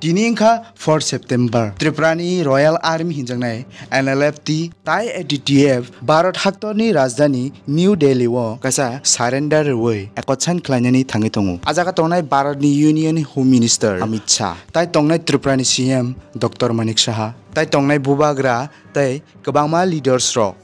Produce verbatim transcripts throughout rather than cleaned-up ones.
Tini wngkha four September. Tripurani Royal Army hinjaknai N L F T tai A T T F Bharat haktorni rajdhani New Delhi o kaisa surrender rwui accord sign khlainani thangwi tongo. A jaga tongnai Bharatni Union Home Minister Amit Shah, tai tongnai Tripurani C M Doctor Manik Saha, tai tongnai Bubagra tei kwbangma leaders rok.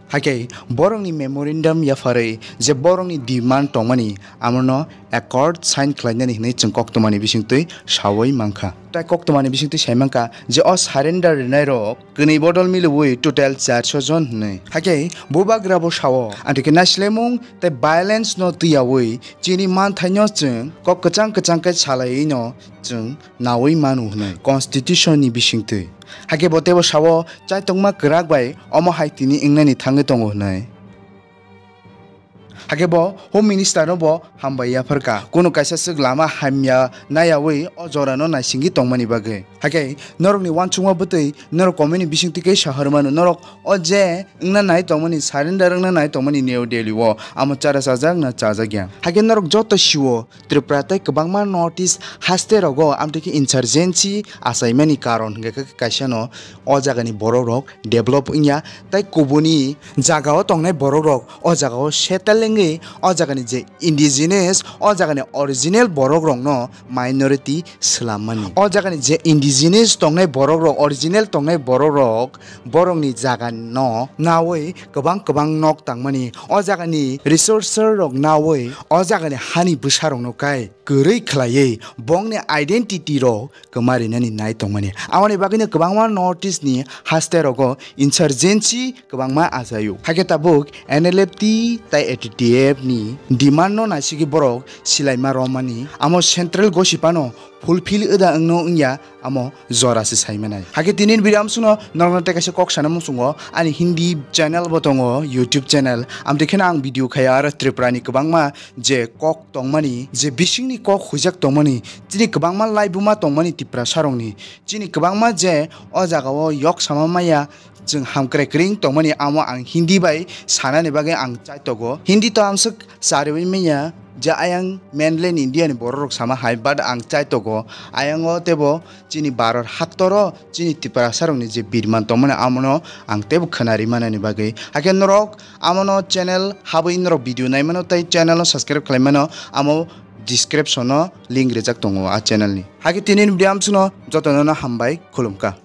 Hakhe borokni memorandum yapharwi je borokni demand tongmani, amono accord sign khlainani hinwi chwng koktwmani bisingtwi sawi mankha. Tai koktwmani bisingtwi sai mankha je o surrender rwnairok kwnwi bodol milwi total charso jon hinwi. Hakhe Bubagra bo sao, amtwikhe naislemung tei violence no twiyaui chini manthaino chwng kok kwchang kwchang khe salaiwi no chwng nawi manu hwnwi constitution ni bisingtwi. Hakhe bo teibo sao, chaitokma kwrak bai omo hai tini wngnani thangwi tongo hwnwi. Hakhe bo Home Minister no bo hambai yapharkha, kunu kaisa swk lama hamya nayaui o jora no naisingwi tongmani bagwi. Hakhe norokni uansukma bwtwi norok comment ni bisingtwi khe sahar mano, norok o je wngna nai tongmani, surrender wngna nai tongmani New Delhi o, amo chara chajak na chajak ya? Hakhe norok joto sio, Tripura tei kwbangma North East haste rogo amtwikhe insurgency achaimani karon hwnkhe khe kaisa no o jagani borok rok develop wngya, tei kubuni jagao tongnai borok rok o jagao settle wngwi o jagani je indigenous, o jagani original borok rokno minority swlammani. O jagani je indigenous tongnai borok rok, original tongnai borok rok, borokni jaga no nawi kwbang kwbang nok tangmani, o jagani resource rok nawi o jagani hani bwsa rokno kai kwrwi khlaiwi bongni identity rok kwma rinani nai tongmani. Aboni bagwino kwbangma North East ni haste rogo insurgency kwbangma achaio. Hakhe tabuk N L F T tai A T T F ni demand no naisigwi borok silaima romani, amo central gosi phano fulfill wda wngno wngya, amo jora se sai manai. Hakhe tini video amsukno norokno tei kaisa kok sana muchungo, ani Hindi channel bo tongo, YouTube channel, amtwi kheno ang video khaya aro Tripura ni kwbangma je kok tongmani, je bisingni kok huijak tongmani, chini kwbangma laibuma tongmani Tiprasa rokni, chini kwbangma je o jagao yok sama maya, chwng hamkrai kwrwi wng tongmani, amo ang Hindi bai sanani bagwi ang chaitogo. Hindi to ang swk chariwi manya, je ayang mainland India ni borok rok sama hai, but ang chaitogo. Ayango teibo chini Bharat haktoro chini Tiprasa rokni je birman tongmani, amono ang teibo khwnari manani bagwi. Hakhe norok amono channel habwi norok video naimano tei channel no subscribe khlaimano, amo description o link rijak tongo a channel ni. Hakhe tini ni video amsukno jotono no hambai, khulumkha.